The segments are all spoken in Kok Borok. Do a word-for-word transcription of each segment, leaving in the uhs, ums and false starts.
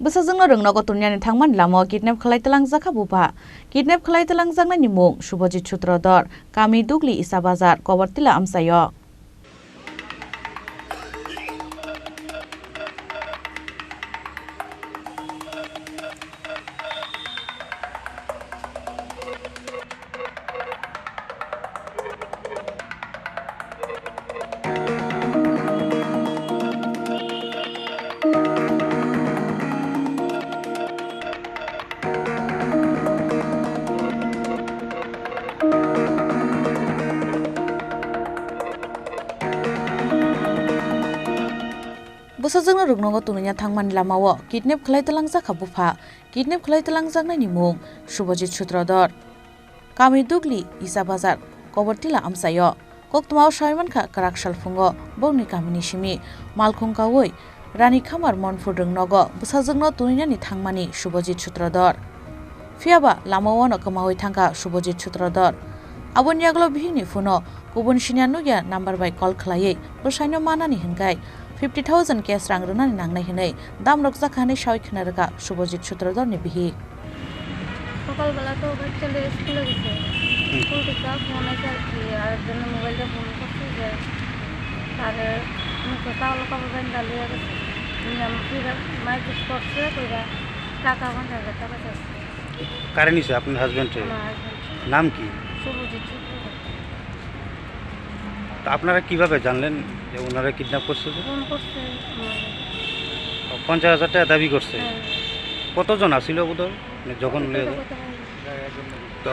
Bwsajwkno rwngnogo twngyani thangmani lamao kidnap khlai twlangjakha bupha. Kidnap khlai twlangjaknaini mung Subhajit Sutradhar, kami Dugli Isa Bazar, Kobortila amchaio. Bwsajwkno rwngnogo twnwina thangmani lamao kidnap khlai twlangjakha bupha. Kidnap khlai twlangjaknaini mung Subhajit Sutradhar. Kami Dugli Isa Bazar, Kobortila amchaio. Koktwmao sawi mankha kwrak salphungo bongni kamini simi malkhung kaui Rani Khamar Monphu rwngnogo bwsajwkno twininani thangmani Subhajit Sutradhar. Phiyaba lamao no kwmaui thangkha Subhajit Sutradhar. Aboni yagulo bihikni phuno kubun sinya nukya number bai call khlaiwi bwsaino manani hwnkhe fifty thousand cash rang rwnani nangnai hwnwi damrok jakha hwnwi sawi khna rwkha Subhajit Sutradharni bihik. সকালবেলা তো বাচ্চাদের স্কুলে গেছে। হুম। স্কুল থেকে ফোন আছে আর কি, আর একজনের মোবাইলটা ফোন করছে যে তার মুখে কালো কাপড় বান্ধা লইয়া গেছে। নিয়ে আমি ফিরে মাইক করছে, কইরা টাকা পঞ্চাশ হাজার টাকা চাচ্ছে। কারে নিছে আপনার হাজবেন্ডে? আমার হাজবেন্ড। নাম কি? শুভজিৎ শুক্লবৈদ্য। তো আপনারা কিভাবে জানলেন যে ওনারা কিডন্যাপ করছে যে? ফোন করছে আমাদের। ও, পঞ্চাশ হাজার টাকা দাবি করছে? হ্যাঁ। কতজন আসিল বোধহয়? মানে যখন ওটা লিয়ে তো কত হয়? তো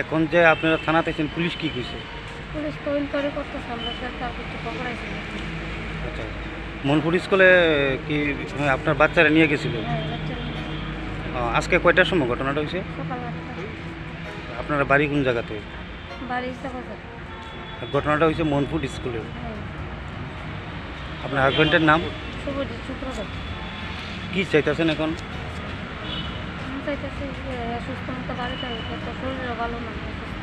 এখন যে আপনারা থানাতে আছেন, পুলিশ কি কইছে? পুলিশ তো ইনকোয়ারি করতেছে, আমরা তো তার কিছু খবর আছে না। আচ্ছা, মনপুর স্কুলে কি, মানে, আপনার বাচ্চারা নিয়ে গেছিল? হ্যাঁ, বাচ্চারা নিয়ে। ও, আজকে কয়টার সময় ঘটনাটা হয়েছে? সকাল আটটা। আপনারা বাড়ি কোন জায়গাতে? বাড়ি ইসলামবাজার। ঘটনাটা হয়েছে মনপুর স্কুলে। হ্যাঁ। আপনার হাজবেন্ডের নাম? শুভজিৎ শুক্লবৈদ্য। কি চাইতেছেন এখন? আমি চাইতেছি যে সুস্থ মতো বাড়িতে আসুক, তো শরীরও ভালো না, অসুস্থ।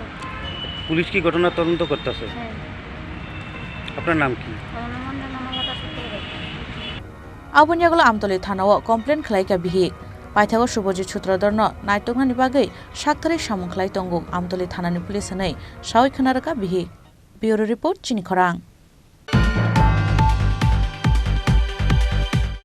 পুলিশ কি ঘটনার তদন্ত করতেছে? হ্যাঁ। আপনার নাম কি? আমার নাম অঞ্জনা মালাতা Shuklabaidya. Aboni yagulo Amtoli thanao complaint khlaikha bihik. Paithago Subhajit Sutradharno naitoknani bagwi saktharwi samung khlai tongo Amtoli thanani police hwnwi sawi khna rwkha bihik. Bureau report, Chini Khorang.